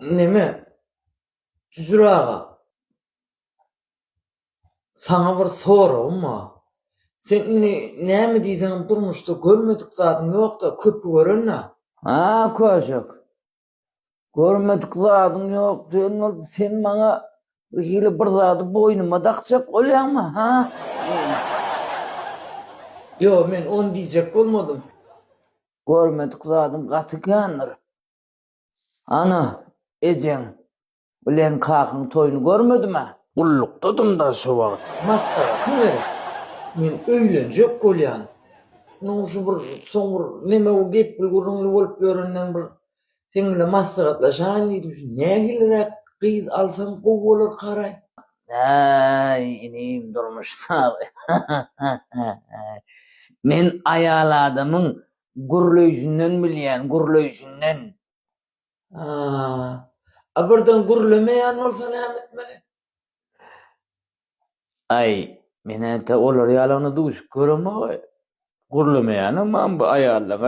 Neme, Jüjür aga, saňa bir soragym bar. Sen indi näme diýseňem durmuşda görmedik zadyň ýok-da, köpi gören-dä. Ha, köşek. Görmedik zadyň ýok diýen bolup, sen maňa bir hili bir zady boýnuma dakjak bolýaňmy, ha? Ýok, men ony diýjek bolmadym. Görmedik zadym gaty kändir. Ana, ejeň bilen kakaň toýuny görmedim-ä. Gullukdadym-da şo wagt. Maslahatyň gerek. Men öýlenjek bolýan. Munuň şu bir soň bir neme bu gepli gürrüňli bolup ýörenden bir seň bilen maslahatlaşaýyn diýdim. Şu nähiliräk gyz alsam gowy bolarkaraý? Äý, inim, durmuş sazy. Men aýal adamyň Gürleýşinden bilýän, gürleýşinden. A birden gürlemeýän bolsa näme etmeli? Aý, men entek olar ýalygyna duşup göremok-aý. Gürlemeýänem barmy bu aýallaň, a?